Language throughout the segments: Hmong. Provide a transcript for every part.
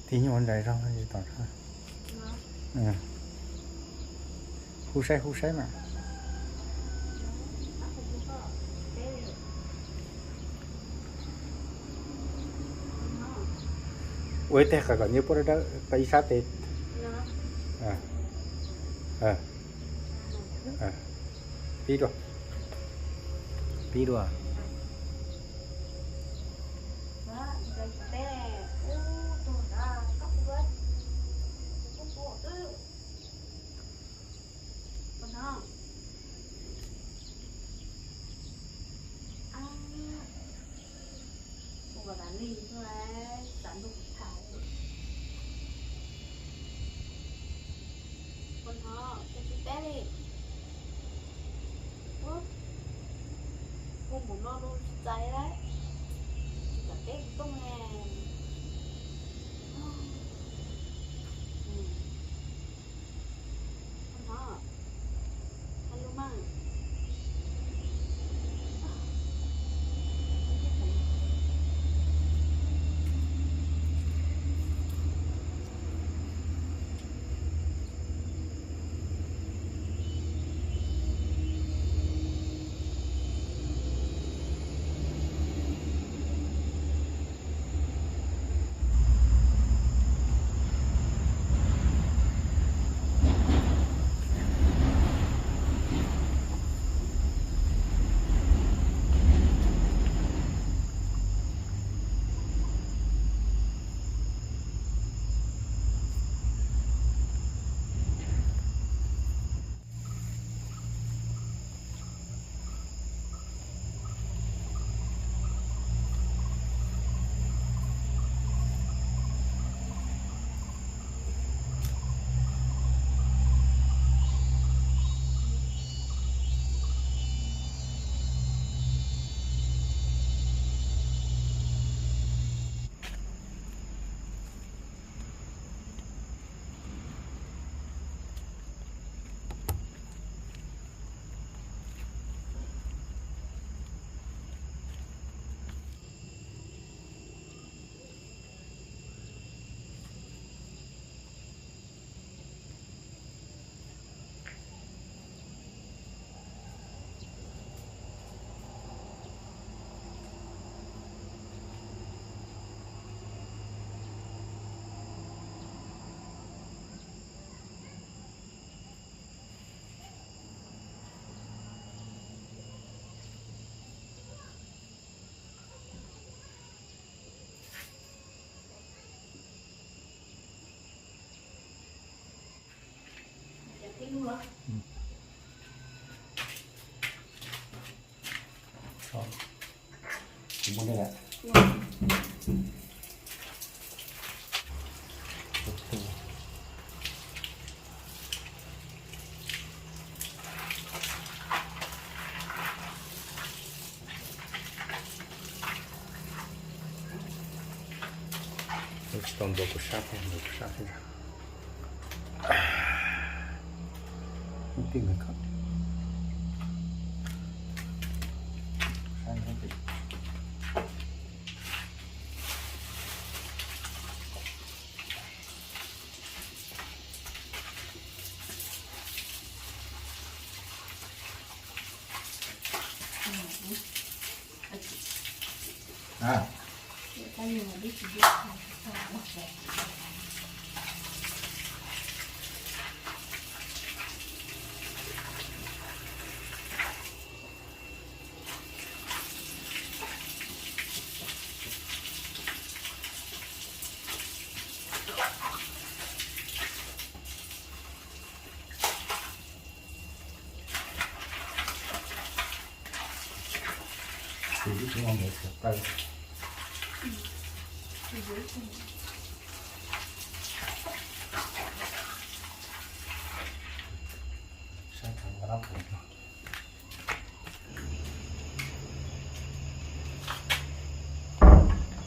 Tib nyuag ntsais zog tsis tau. Hu saib, hu saib mas. Ua ib teg qas kom nyiaj puab dawb dawb, ib sab tes. Pib dua. Pib dua. Ua no, koj tsis teb li. Ub, hu mus no los tsis txais lawm, tsis kam teb kuv tooj ne. Ua no, hais lus mas. Tsis tau ntuav kuv sab thiab, ntuav kuv sab thiab. Ib tij nws koj.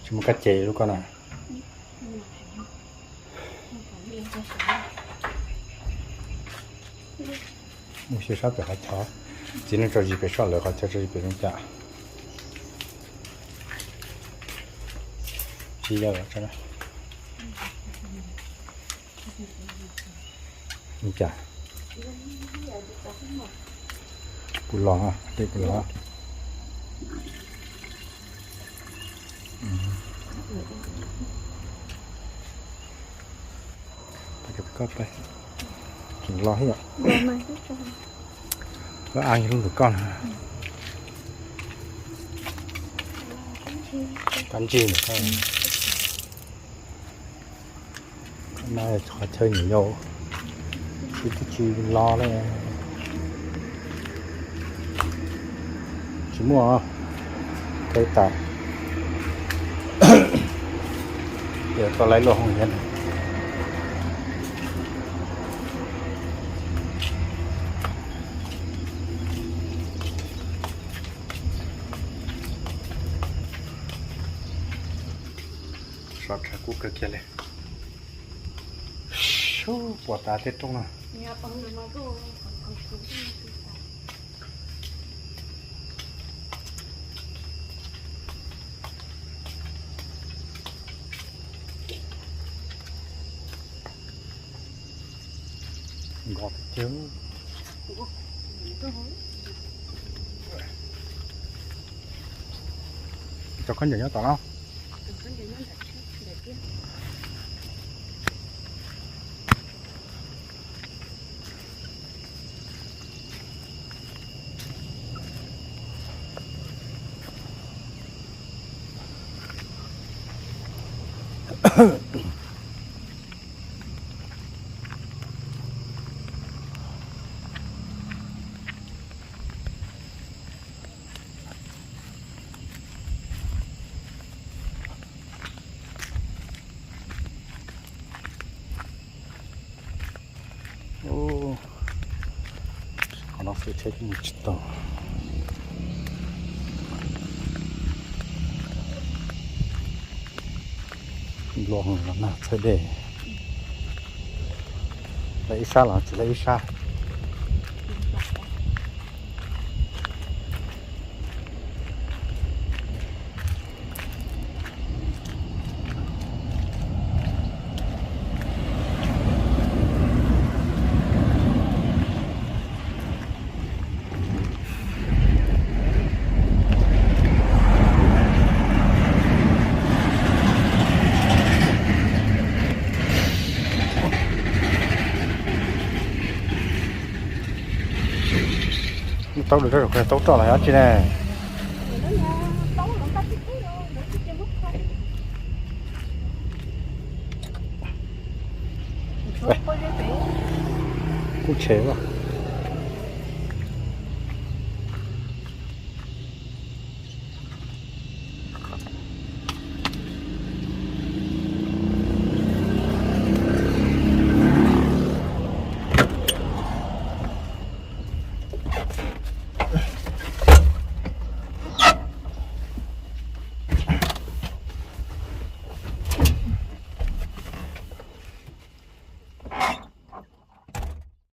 Tsis muaj kab ces lub koj na. Mus xyuas sab pem qhov chaw. Txiv neej tso zis pem soj lawv qhov chaw tso zis pem zoo cas. Tsis yog zoo cas. Kuv los, kuv los. Koj pais, tseem los thiab yom. Lub av yog lub ntawm koj na. Kab ntsig ntawm koj. No qhov chaw nyuam yaus, tsis twb tsis los li. Tsis muaj, tau tas. Yog tau laiv luaj hoo hiav. Sov tshav kub kawg kiag li. Sub, puas tas tej rooj no. Nkos tiag. Cov khaub ncaws nyob tom no. Qhov no xwb tsheb kuj mus tsis tau. Npluas los nag txhawb dej. Lawv ib sab los tsis lawv ib sab. Taub, taub roj los yog dab tsi ne? Kuj tshev.